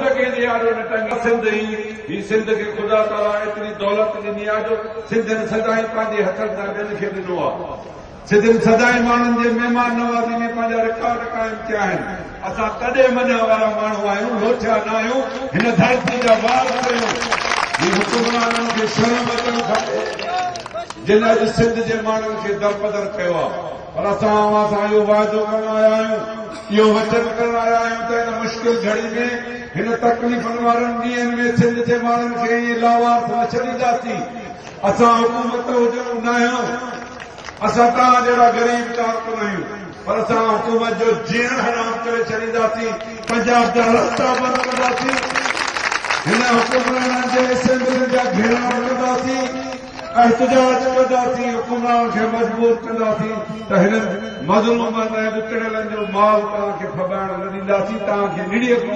به ڪنهن جي آڏو نه ٽنگي. سنڌ ئي هي سنڌ کي خدا تعاليٰ ايتري دولت ڏني آهي جو سنڌين سدائين پنهنجي هٿن سان ٻين کي ڏنو آهي. سنڌين سدائين ماڻهن جي مهمان نوازي ۾ پنهنجا رڪارڊ قائم ڪيا آهن. اسان تڏي مڃڻ وارا ماڻهو آهيون، لوٺيا نه آهيون، هن ڌرتي جا وارث آهيون. هي حڪمرانن کي شرم اچڻ کپي، جن اڄ سنڌ جي ماڻهن کي درپدر ڪيو آهي. پر اسان اوهان سان اهو واعدو ڪرڻ آيا آهيون، اهو وچن ڪرڻ آيا آهيون ته هن مشڪل گهڙي ۾، هن تڪليفن وارن ڏينهن ۾ سنڌ جي ماڻهن کي ائين لاوارث نه ڇڏينداسين. اسان حڪومت هجون ناهيون. اسان توهان جهڙا غريب ڪارڪن آهيون پر اسان حڪومت جو جيئڻ حرام ڪري ڇڏينداسين، پنجاب جا رستا بند ڪنداسين، هن حڪمرانن جي اسيمبلين جا گهيراء ڪنداسين، احتجاج ڪنداسين، حڪمرانن کي مجبور ڪنداسين ته هنن مظلومن ۽ ڏتڙيلن جو مال توهان کي ڦٻائڻ نه ڏينداسين، توهان کي نڙيء.